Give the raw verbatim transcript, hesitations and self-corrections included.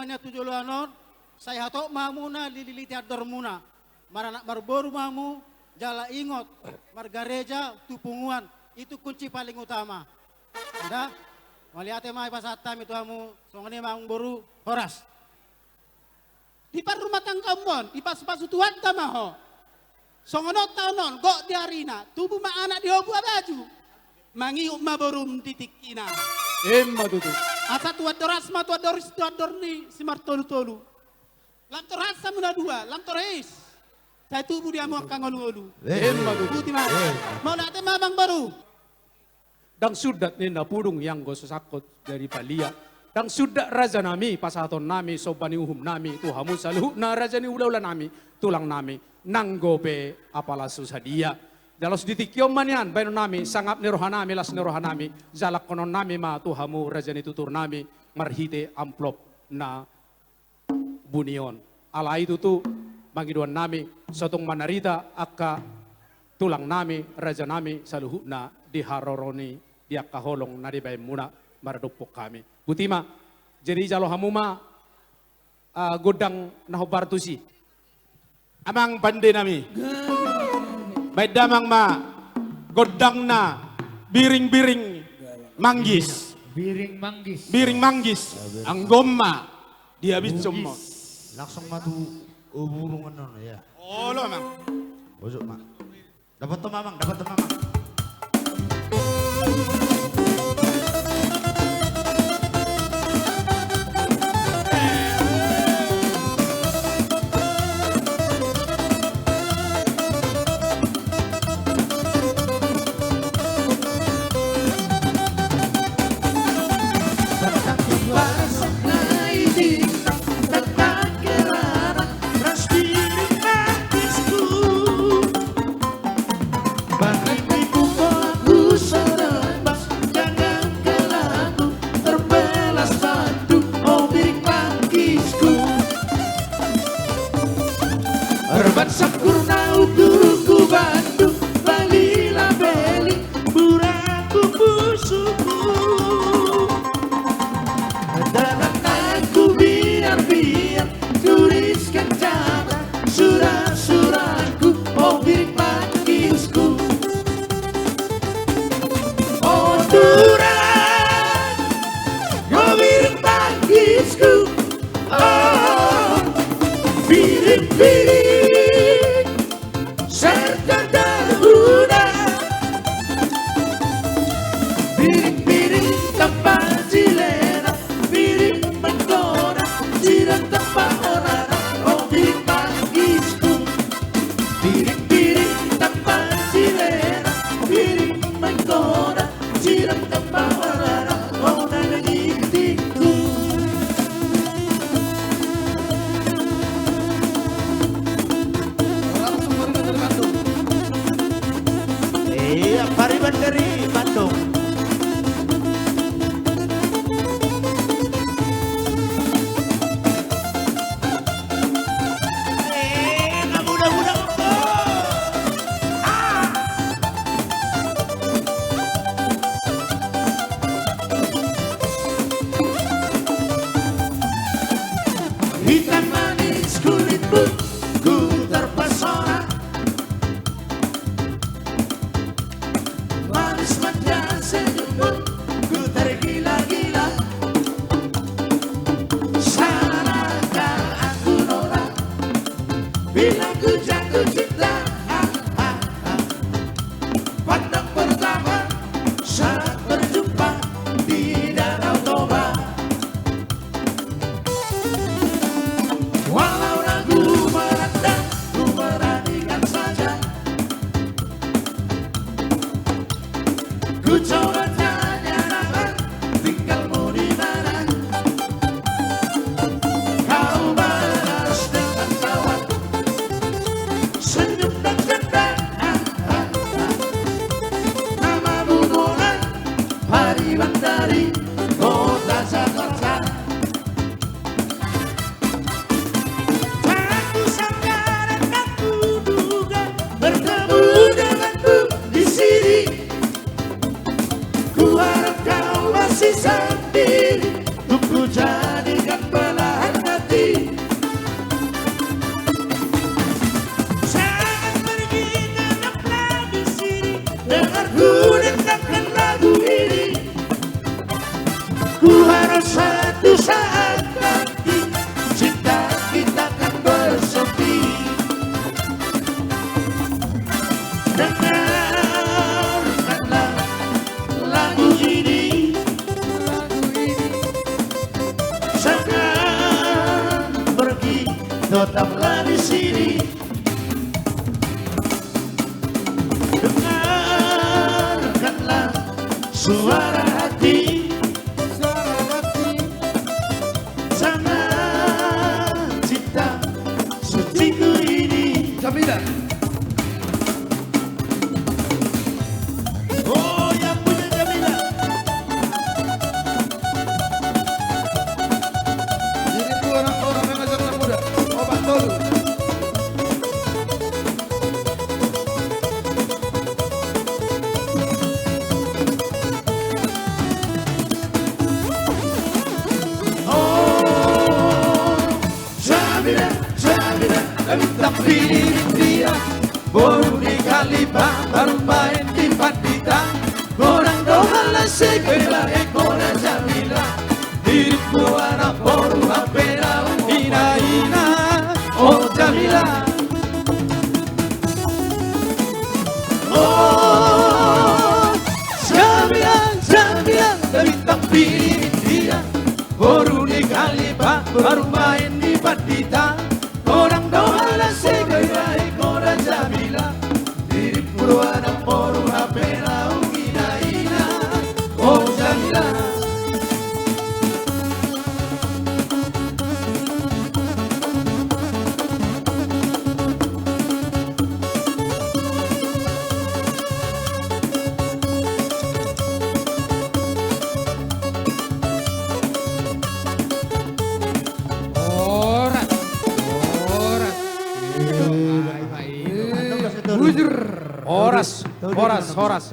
na tu joloan on, sai hatop ma hamuna dililiti andormuna. Maranak marboru ma hamu, jala ingot, margareja tu punguan, itu kunci paling utama. Nda, mauliate ma dipasahat hami tu hamu, songon i ma amangboru, horas. Di parrumatanggaonmon, dipasupasu Tuhanta ma ho. Songon on taon on, gok di arina, tubu ma anak di hobua baju. Mangihut ma borum di tingkina. Emma tutu. Asa tu andor asma, tu andor isi, tu andor ni si martolu-tolu. Lam torhas hamu na dua, lam torhas. Sai tubu di hamu angka ngolu-ngolu. Emma tutu. Boti ma. Mauliate ma amangboru. Ndang sundat ninna pudung ianggo so sangkot jadi palia. Ndang sundat raja nami pasahaton nami somba ni uhum nami tu hamu saluhutna raja ni hula-hula nami, tulang nami, nanggo pe apala so sadia. Jala di tingki on ma nian baenon nami sangap ni roha nami, las ni roha nami, jala angkonon nami ma tu hamu raja ni tutur nami marhite amplop na buni on. Alai tutu mangidoan nami, sotung manarita angka tulang nami, raja nami saluhutna di haroro ni di angka holong na dibaenmuna maradophon hami. Boti ma, jadi jalo hamu ma, ah, gondang na hombar tusi. Amang pande nami. Baen damang ma gondangna Biring-biring Manggis. Biring Manggis. Biring Manggis. Anggo on ma dihabishon ma. Bugis. Langsung ma tu, oh, burung on, ya. Olo, Amang. Ojok ma. Dapothon ma, Amang, dapothon ma, Amang. Reban sanggur na ukurku bandung, balila beli, buratku pusuku. Dalan na kubiar-biar, tuliskan jala sura-suraku, o Biring Manggis. O Tulang, o Biring Manggis, o Biring-biring serta taruna. Biring-biring tampak cilena, biring menggoda, cirang tampak orana, o Biring Manggis. Biring-biring tampak cilena, biring menggoda, cirang tampak orana, o na nangkin tingku. Iya, pariban dari Bandung. Hitam manis kulitmu, ku terpesona. Manis manja senyummu, ku tergila-gila. Salahkah aku nola, bila ku jatuh cinta? Pandang pertama saat berjumpa di Danau Toba. Walau ragu melanda, ku beranikan saja. Ku coba tanya nama, tinggalmu di mana? Kau balas dengan tawa, senyum dan canda. Namamu nola, pariban dari kota Jakarta. Tak kusangka dan tak kuduga bertemu denganmu di sini. Kuharap kau masih sendiri, untuk ku jadikan belahan Di saat nanti cinta kita kan bersepi. Dengarkanlah lagu ini. Jangan pergi, tetaplah di sini. Dengarkanlah suara hati. Suara hati. Jangan cinta suciku ini. Jamila. Oh, yang punya Jamila. Dirimu anak orang yang ajak anak muda. Obat tolu. Oh, Jamila, Jamila, bintang pilihan dia. Boru ni Kalibata, baru main di Pandita. Godang do halak sega, eh, godang Jamila. Dirimu anak boru, hape naung hinaina, oh Jamila. Oh, Jamila, Jamila, bintang pilihan dia. Boru ni Kalibata, baru main di Pandita. Godang do halak sega, eh, godang Jamila. Dirimu anak boru, hape naung hinaina, oh Jamila. Horas, horas. Bujur. Horas, horas, horas.